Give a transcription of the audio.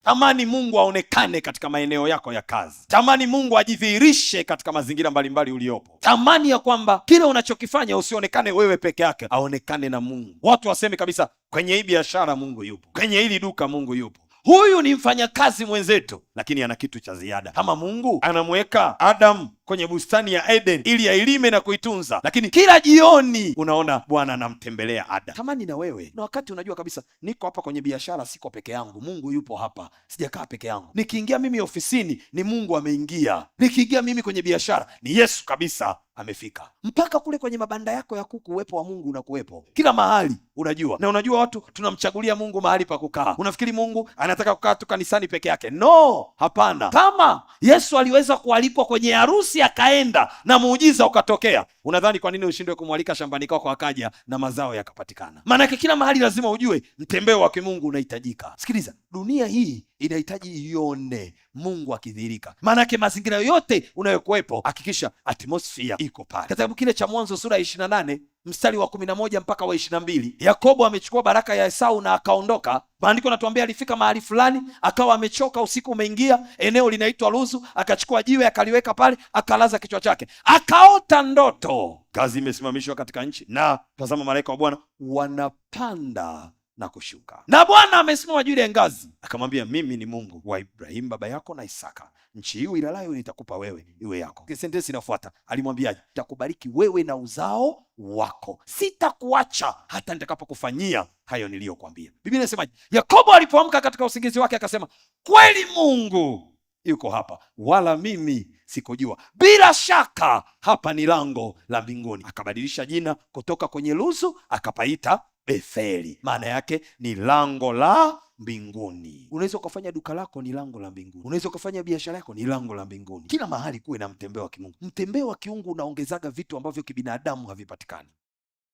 Tamani Mungu aonekane katika maeneo yako ya kazi. Tamani Mungu ajidhihirishe katika mazingira mbalimbali uliopo. Tamani ya kwamba kile unachokifanya usionekane wewe peke yake, aonekane na Mungu. Watu waseme kabisa, kwenye hii biashara Mungu yupo, kwenye hili duka Mungu yupo. Huyu ni mfanyakazi mwenzetu, lakini ana kitu cha ziada. Kama Mungu anamweka Adamu kwenye bustani ya Eden ili ailime na kuitunza, lakini kila jioni unaona Bwana anamtembelea Adam. Tamani na wewe, na wakati unajua kabisa niko hapa kwenye biashara, siko peke yangu, Mungu yupo hapa, sijakaa peke yangu. Nikiingia mimi ofisini ni Mungu ameingia, nikiingia mimi kwenye biashara ni Yesu kabisa amefika. Mpaka kule kwenye mabanda yako ya kuku, uwepo wa Mungu unakuwepo kila mahali, unajua. Na unajua watu tunamchagulia Mungu mahali pa kukaa. Unafikiri Mungu anataka kukaa tu kanisani peke yake? No, hapana. Kama Yesu aliweza kualikwa kwenye harusi akaenda na muujiza ukatokea, unadhani kwa nini ushindwe kumwalika shambani kwako akaja na mazao yakapatikana? Maanake kila mahali lazima ujue mtembeo wa kimungu unahitajika. Sikiliza, dunia hii inahitaji ione Mungu akidhihirika. Maanake mazingira yote unayokuwepo, hakikisha atmosphere iko pale. Kitabu kile cha Mwanzo sura ya 28 mstari wa 11 mpaka wa 22, Yakobo amechukua baraka ya Esau na akaondoka. Maandiko natuambia alifika mahali fulani akawa amechoka, usiku umeingia, eneo linaitwa Luzu, akachukua jiwe akaliweka pale, akalaza kichwa chake, akaota ndoto. Kazi imesimamishwa katika nchi, na tazama, malaika wa Bwana wanapanda na kushuka, na Bwana amesimama juu ya ngazi, akamwambia, mimi ni Mungu wa Ibrahimu baba yako na Isaka, nchi hii uilalayo nitakupa wewe iwe yako. Sentensi inafuata alimwambiaje? Nitakubariki wewe na uzao wako, sitakuacha hata nitakapokufanyia hayo niliyokuambia. Biblia inasemaje? Yakobo alipoamka katika usingizi wake akasema, kweli Mungu yuko hapa, wala mimi sikujua. Bila shaka hapa ni lango la mbinguni. Akabadilisha jina kutoka kwenye Luzu akapaita Betheli, maana yake ni lango la mbinguni. Unaweza ukafanya duka lako ni lango la mbinguni, unaweza ukafanya biashara yako ni lango la mbinguni. Kila mahali kuwe na mtembeo wa kimungu. Mtembeo wa kiungu unaongezaga vitu ambavyo kibinadamu havipatikani.